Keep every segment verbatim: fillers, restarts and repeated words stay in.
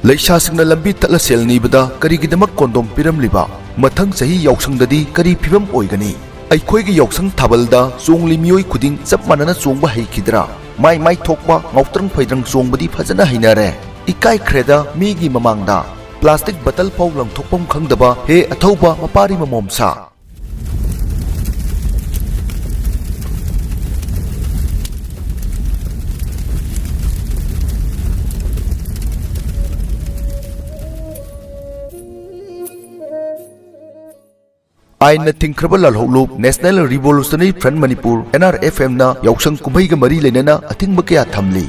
ꯂꯩꯁꯥꯁꯤꯡꯅ ꯂꯝꯕꯤ ꯊꯠꯂ ꯁꯦꯜ ꯅꯤꯕꯗ ꯀꯔꯤꯒꯤꯗꯃꯛ ꯀꯣꯟꯗꯣꯝ ꯄꯤꯔꯝꯂꯤꯕ? ꯃꯊꯪ ꯆꯍꯤ ꯌꯥꯎꯁꯪꯗꯗꯤ ꯀꯔꯤ ꯐꯤꯕꯝ ꯑꯣꯏꯒꯅꯤ? ꯑꯩꯈꯣꯏꯒꯤ ꯌꯥꯎꯁꯪ ꯊꯥꯕꯜꯗ ꯆꯣꯡꯂꯤ ꯃꯤꯑꯣꯏ ꯈꯨꯗꯤꯡ ꯆꯞ ꯃꯥꯟꯅꯅ ꯆꯣꯡꯕ ꯍꯩꯈꯤꯗ꯭ꯔꯥ? ꯃꯥꯏ ꯃꯥꯏ ꯊꯣꯛꯄ ꯉꯥꯎꯇ꯭ꯔꯪ ꯐꯩꯗ꯭ꯔꯪ ꯆꯣꯡꯕꯗꯤ ꯐꯖꯅ ꯍꯩꯅꯔꯦ꯫ ꯏꯀꯥꯏꯈ꯭ꯔꯦꯗ ꯃꯤꯒꯤ ꯃꯃꯥꯡꯗ꯫ ꯄ꯭ꯂꯥꯁꯇꯤꯛ ꯕꯇꯜ ꯐꯥꯎ ꯂꯪꯊꯣꯛꯐꯝ ꯈꯪꯗꯕ ꯍꯦ ꯑꯊꯧꯕ ꯃꯄꯥꯔꯤ ꯃꯃꯣꯝꯁꯥ꯫ ꯑꯥꯏꯟꯅ ꯊꯤꯡꯈ꯭ꯔꯕ ꯂꯥꯜꯍꯧꯂꯨꯞ National Revolutionary Front Manipur, N R F M ꯅ ꯌꯥꯎꯁꯪ ꯀꯨꯝꯍꯩꯒ ꯃꯔꯤ ꯂꯩꯅꯅ ꯑꯊꯤꯡꯕ ꯀꯌꯥ ꯊꯝꯂꯤ꯫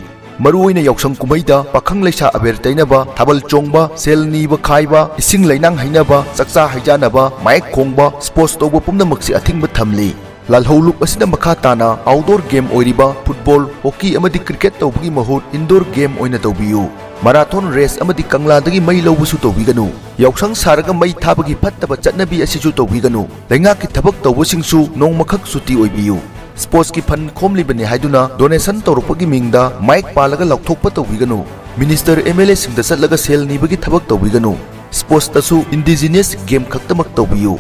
ꯃꯔꯨꯑꯣꯏꯅ ꯌꯥꯎꯁꯪ ꯀꯨꯝꯍꯩꯗ ꯄꯥꯈꯪ ꯂꯩꯁꯥ ꯑꯕꯦꯔ ꯇꯩꯅꯕ, ꯊꯥꯕꯜ ꯆꯣꯡꯕ, ꯁꯦꯜ ꯅꯤꯕ ꯈꯥꯏꯕ, ꯏꯁꯤꯡ ꯂꯩꯅꯥꯡ ꯍꯩꯅꯕ, ꯆꯥꯛꯆꯥ ꯍꯩꯖꯥꯅꯕ, ꯃꯥꯏꯛ ꯈꯣꯡꯕ, ꯁ꯭ꯄꯣꯔꯠꯁ ꯇꯧꯕ ꯄꯨꯝꯅꯃꯛꯁꯤ ꯑꯊꯤꯡꯕ ꯊꯝꯂꯤ꯫ ꯂꯥꯜꯍꯧꯂꯨꯞ ꯑꯁꯤꯅ ꯃꯈꯥ ꯇꯥꯅ ꯑꯥꯎꯠꯗꯣꯔ ꯒꯦꯝ ꯑꯣꯏꯔꯤꯕ ꯐꯨꯠꯕꯣꯜ, ꯍꯣꯀꯤ ꯑꯃꯗꯤ ꯀ꯭ꯔꯤꯀꯦꯠ ꯇꯧꯕꯒꯤ ꯃꯍꯨꯠ ꯏꯟꯗꯣꯔ ꯒꯦꯝ ꯑꯣꯏꯅ ꯇꯧꯕꯤꯌꯨ꯫ ꯃꯔꯥꯊꯣꯟ ꯔꯦꯁ ꯑꯃꯗꯤ ꯀꯪꯂꯥꯗꯒꯤ ꯃꯩ ꯂꯧꯕꯁꯨ ꯇꯧꯕꯤꯒꯅꯨ꯫ ꯌꯥꯎꯁꯪ ꯁꯥꯔꯒ ꯃꯩ ꯊꯥꯕꯒꯤ ꯐꯠꯇꯕ ꯆꯠꯅꯕꯤ ꯑꯁꯤꯁꯨ ꯇꯧꯕꯤꯒꯅꯨ꯫ ꯂꯩꯉꯥꯛꯀꯤ ꯊꯕꯛ ꯇꯧꯕꯁꯤꯡꯁꯨ ꯅꯣꯡꯃꯈꯛ ꯁꯨꯇꯤ ꯑꯣꯏꯕꯤꯌꯨ꯫ ꯁ꯭ꯄꯣꯔꯠꯁꯀꯤ ꯐꯟ ꯈꯣꯝꯂꯤꯕꯅꯤ ꯍꯥꯏꯗꯨꯅ ꯗꯣꯅꯦꯁꯟ ꯇꯧꯔꯛꯄꯒꯤ ꯃꯤꯡꯗ ꯃꯥꯏꯛ ꯄꯥꯜꯂꯒ ꯂꯥꯎꯊꯣꯛꯄ ꯇꯧꯕꯤꯒꯅꯨ꯫ ꯃꯤꯅꯤꯁꯇꯔ, M L A ꯁꯤꯡꯗ ꯆꯠꯂꯒ ꯁꯦꯜ ꯅꯤꯕꯒꯤ ꯊꯕꯛ ꯇꯧꯕꯤꯒꯅꯨ꯫ ꯁ꯭ꯄꯣꯔꯠꯁꯇꯁꯨ ꯏꯟꯗꯤꯖꯤꯅꯁ ꯒꯦꯝ ꯈꯛꯇꯃꯛ ꯇꯧꯕꯤꯌꯨ꯫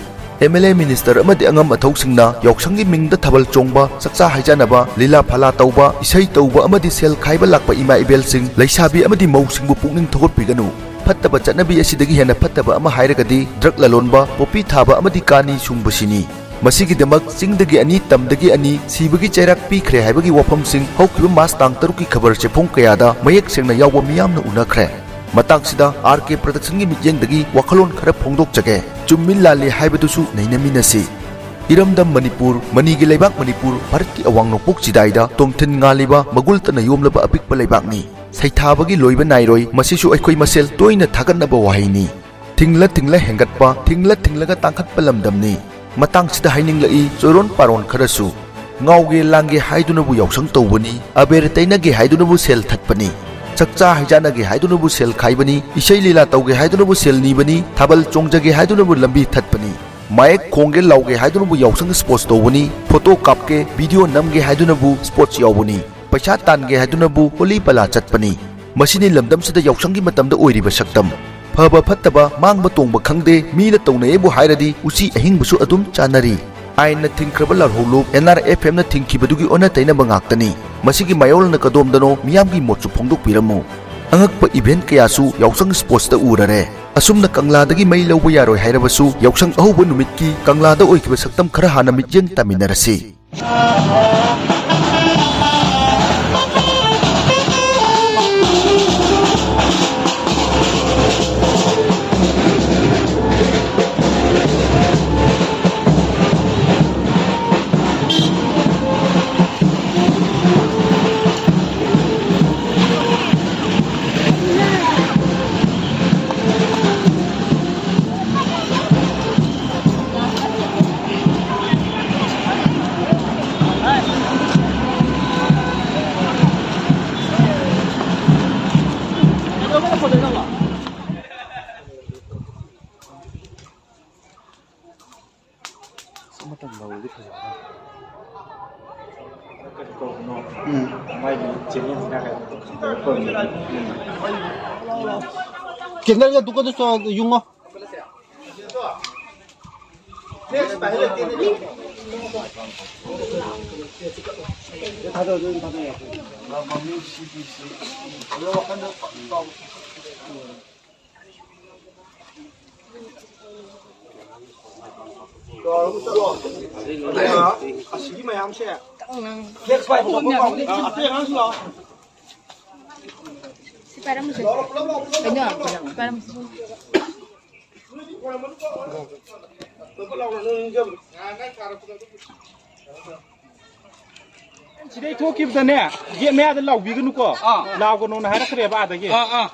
M L A, ꯃꯤꯅꯤꯁꯇꯔ ꯑꯃꯗꯤ ꯑꯉꯝ ꯑꯊꯧꯁꯤꯡꯅ ꯌꯥꯎꯁꯪꯒꯤ ꯃꯤꯡꯗ ꯊꯥꯕꯜ ꯆꯣꯡꯕ, ꯆꯥꯛꯆꯥ ꯍꯩꯖꯥꯅꯕ, ꯂꯤꯂꯥ ꯐꯥꯂꯥ ꯇꯧꯕ, ꯏꯁꯩ ꯇꯧꯕ ꯑꯃꯗꯤ ꯁꯦꯜ ꯈꯥꯏꯕ ꯂꯥꯛꯄ ꯏꯃꯥ ꯏꯕꯦꯜꯁꯤꯡ, ꯂꯩꯁꯥꯕꯤ ꯑꯃꯗꯤ ꯃꯧꯁꯤꯡꯕꯨ ꯄꯨꯛꯅꯤꯡ ꯊꯧꯒꯠꯄꯤꯒꯅꯨ꯫ ꯐꯠꯇꯕ ꯆꯠꯅꯕꯤ ꯑꯁꯤꯗꯒꯤ ꯍꯦꯟꯅ ꯐꯠꯇꯕ ꯑꯃ ꯍꯥꯏꯔꯒꯗꯤ ꯗ꯭ꯔꯒ ꯂꯂꯣꯟꯕ, ꯄꯣꯄꯤ ꯊꯥꯕ ꯑꯃꯗꯤ ꯀꯥꯅꯤ ꯁꯨꯡꯕꯁꯤꯅꯤ꯫ ꯃꯁꯤꯒꯤꯗꯃꯛ ꯆꯤꯡꯗꯒꯤ ꯑꯅꯤ, ꯇꯝꯗꯒꯤ ꯑꯅꯤ, ꯁꯤꯕꯒꯤ ꯆꯩꯔꯥꯛ ꯄꯤꯈ꯭ꯔꯦ ꯍꯥꯏꯕꯒꯤ ꯋꯥꯐꯝꯁꯤꯡ ꯍꯧꯈꯤꯕ ꯃꯥꯔꯆ ꯇꯥꯡ ꯇꯔꯨꯛꯀꯤ ꯈꯕꯔ ꯆꯦꯐꯣꯡ ꯀꯌꯥꯗ ꯃꯌꯦꯛ ꯁꯦꯡꯅ ꯌꯥꯎꯕ ꯃꯤꯌꯥꯝꯅ ꯎꯅꯈ꯭ꯔꯦ꯫ ꯃꯇꯥꯡꯁꯤꯗ R K Productionꯒꯤ ꯃꯤꯠꯌꯦꯡꯗꯒꯤ ꯋꯥꯈꯜꯂꯣꯟ ꯈꯔ ꯐꯣꯡꯗꯣꯛꯆꯒꯦ꯫ ꯆꯨꯝꯃꯤ ꯂꯥꯜꯂꯤ ꯍꯥꯏꯕꯗꯨꯁꯨ ꯅꯩꯅꯃꯤꯟꯅꯁꯤ꯫ ꯏꯔꯝꯗꯝ ꯃꯅꯤꯄꯨꯔ, ꯃꯅꯤꯒꯤ ꯂꯩꯕꯥꯛ ꯃꯅꯤꯄꯨꯔ, ꯚꯥꯔꯠꯀꯤ ꯑꯋꯥꯡ ꯅꯣꯡꯄꯣꯛ ꯆꯤꯗꯥꯏꯗ ꯇꯣꯝꯊꯤꯟ ꯉꯥꯜꯂꯤꯕ ꯃꯒꯨꯜꯇꯅ ꯌꯣꯝꯂꯕ ꯑꯄꯤꯛꯄ ꯂꯩꯕꯥꯛꯅꯤ꯫ ꯁꯩꯊꯥꯕꯒꯤ ꯂꯣꯏꯕ ꯅꯥꯏꯔꯣꯏ, ꯃꯁꯤꯁꯨ ꯑꯩꯈꯣꯏ ꯃꯁꯦꯜ ꯇꯣꯏꯅ ꯊꯥꯒꯠꯅꯕ ꯋꯥꯍꯩꯅꯤ꯫ ꯊꯤꯡꯂ ꯊꯤꯡꯂ ꯍꯦꯟꯒꯠꯄ, ꯊꯤꯡꯂ ꯊꯤꯡꯂꯒ ꯇꯥꯡꯈꯠꯄ ꯂꯝꯗꯝꯅꯤ꯫ ꯃꯇꯥꯡꯁꯤꯗ ꯍꯥꯏꯅꯤꯡꯂꯛꯏ ꯆꯣꯏꯔꯣꯟ ꯄꯥꯔꯣꯟ ꯈꯔꯁꯨ꯫ ꯉꯥꯎꯒꯦ ꯂꯥꯡꯒꯦ ꯍꯥꯏꯗꯨꯅꯕꯨ ꯌꯥꯎꯁꯪ ꯇꯧꯕꯅꯤ, ꯑꯕꯦꯔ ꯇꯩꯅꯒꯦ ꯍꯥꯏꯗꯨꯅꯕꯨ ꯁꯦꯜ ꯊꯠꯄꯅꯤ, ꯆꯥꯛꯆꯥ ꯍꯩꯖꯥꯅꯒꯦ ꯍꯥꯏꯗꯨꯅꯕꯨ ꯁꯦꯜ ꯈꯥꯏꯕꯅꯤ, ꯏꯁꯩ ꯂꯤꯂꯥ ꯇꯧꯒꯦ ꯍꯥꯏꯗꯨꯅꯕꯨ ꯁꯦꯜ ꯅꯤꯕꯅꯤ, ꯊꯥꯕꯜ ꯆꯣꯡꯖꯒꯦ ꯍꯥꯏꯗꯨꯅꯕꯨ ꯂꯝꯕꯤ ꯊꯠꯄꯅꯤ, ꯃꯥꯏꯛ ꯈꯣꯡꯒꯦ ꯂꯥꯎꯒꯦ ꯍꯥꯏꯗꯨꯅꯕꯨ ꯌꯥꯎꯁꯪ ꯁ꯭ꯄꯣꯔꯠꯁ ꯇꯧꯕꯅꯤ, ꯐꯣꯇꯣ ꯀꯥꯞꯀꯦ, ꯚꯤꯗꯤꯑꯣ ꯅꯝꯒꯦ ꯍꯥꯏꯗꯨꯅꯕꯨ ꯁ꯭ꯄꯣꯔꯠꯁ ꯌꯥꯎꯕꯅꯤ, ꯄꯩꯁꯥ ꯇꯥꯟꯒꯦ ꯍꯥꯏꯗꯨꯅꯕꯨ ꯍꯣꯂꯤ ꯄꯂꯥ ꯆꯠꯄꯅꯤ꯫ ꯃꯁꯤꯅꯤ ꯂꯝꯗꯝꯁꯤꯗ ꯌꯥꯎꯁꯪꯒꯤ ꯃꯇꯝꯗ ꯑꯣꯏꯔꯤꯕ ꯁꯛꯇꯝ꯫ ꯐꯕ ꯐꯠꯇꯕ, ꯃꯥꯡꯕ ꯇꯣꯡꯕ ꯈꯪꯗꯦ, ꯃꯤꯅ ꯇꯧꯅꯩꯌꯦꯕꯨ ꯍꯥꯏꯔꯗꯤ ꯎꯆꯤ ꯑꯍꯤꯡꯕꯁꯨ ꯑꯗꯨꯝ ꯆꯥꯅꯔꯤ꯫ ꯑꯥꯏꯟꯅ ꯊꯤꯡꯈ꯭ꯔꯕ ꯂꯥꯜꯍꯧꯂꯨꯞ ꯑꯦꯟ ꯑꯥꯔ ꯑꯦꯐ ꯑꯦꯝꯅ ꯊꯤꯡꯈꯤꯕꯗꯨꯒꯤ ꯑꯣꯟꯅ ꯇꯩꯅꯕ ꯉꯥꯛꯇꯅꯤ꯫ ꯃꯁꯤꯒꯤ ꯃꯥꯌꯣꯜꯅ ꯀꯗꯣꯝꯗꯅꯣ ꯃꯤꯌꯥꯝꯒꯤ ꯃꯣꯠꯁꯨ ꯐꯣꯡꯗꯣꯛꯄꯤꯔꯝꯃꯨ꯫ ꯑꯉꯛꯄ ꯏꯚꯦꯟꯠ ꯀꯌꯥꯁꯨ ꯌꯥꯎꯁꯪ ꯁ꯭ꯄꯣꯔꯠꯁꯇ ꯎꯔꯔꯦ꯫ ꯑꯁꯨꯝꯅ ꯀꯪꯂꯥꯗꯒꯤ ꯃꯩ ꯂꯧꯕ ꯌꯥꯔꯣꯏ ꯍꯥꯏꯔꯕꯁꯨ, ꯌꯥꯎꯁꯪ ꯑꯍꯧꯕ ꯅꯨꯃꯤꯠꯀꯤ ꯀꯪꯂꯥꯗ ꯑꯣꯏꯈꯤꯕ ꯁꯛꯇꯝ ꯈꯔ ꯍꯥꯟꯅ ꯃꯤꯠꯌꯦꯡ ꯇꯥꯃꯤꯟꯅꯔꯁꯤ꯫ ꯑꯃꯇꯪ ꯂꯧꯔꯗꯤ ꯐꯖꯒꯗꯕ꯫ ꯀꯩꯅꯣ ꯇꯧꯕꯅꯣ? ꯎꯝ꯫ ꯃꯥꯏꯗꯤ ꯆꯦꯅꯦꯜꯁꯤꯅ ꯀꯩꯅꯣ ꯇꯧꯕꯅꯣ? ꯎꯝ꯫ ꯀꯦꯟꯗꯜꯒ ꯙꯨꯞꯀꯗꯨꯁꯨ ꯌꯨꯡꯉꯣ꯫ ꯑꯁꯤꯒꯤ ꯃꯌꯥꯝꯁꯦ ꯐ꯭ꯂꯦꯛꯁ ꯄꯥꯏꯕ ꯈꯣꯠꯄ ꯄꯥꯎꯗꯤ ꯑꯇꯩ ꯑꯉꯥꯡꯁꯨ ꯂꯥꯛꯑꯣ꯫ ꯁꯤ ꯄꯥꯏꯔꯝꯃꯨꯁꯦ꯫ ꯀꯩꯅꯣ? ꯁꯤ ꯄꯥꯏꯔꯝꯃꯨꯁꯦ꯫ ꯁꯤꯗꯩ ꯊꯣꯛꯈꯤꯕꯗꯅꯦ, ꯒꯦꯠ ꯃꯌꯥꯗ ꯂꯥꯎꯕꯤꯒꯅꯨꯀꯣ꯫ ꯑꯥ꯫ ꯂꯥꯎꯒꯅꯣꯅ ꯍꯥꯏꯔꯛꯈ꯭ꯔꯦꯕ ꯑꯥꯗꯒꯤ꯫ ꯑꯥ, ꯑꯥ꯫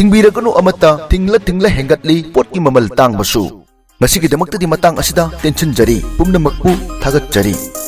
ꯊꯤꯡꯕꯤꯔꯒꯅꯨ ꯑꯃꯠꯇ, ꯊꯤꯡꯂ ꯊꯤꯡꯂ ꯍꯦꯟꯒꯠꯂꯤ ꯄꯣꯠꯀꯤ ꯃꯃꯜ ꯇꯥꯡꯕꯁꯨ꯫ ꯉꯁꯤꯒꯤꯗꯃꯛꯇꯗꯤ ꯃꯇꯥꯡ ꯑꯁꯤꯗ ꯇꯦꯟꯁꯤꯟꯖꯔꯤ꯫ ꯄꯨꯝꯅꯃꯛꯄꯨ ꯊꯥꯒꯠꯆꯔꯤ꯫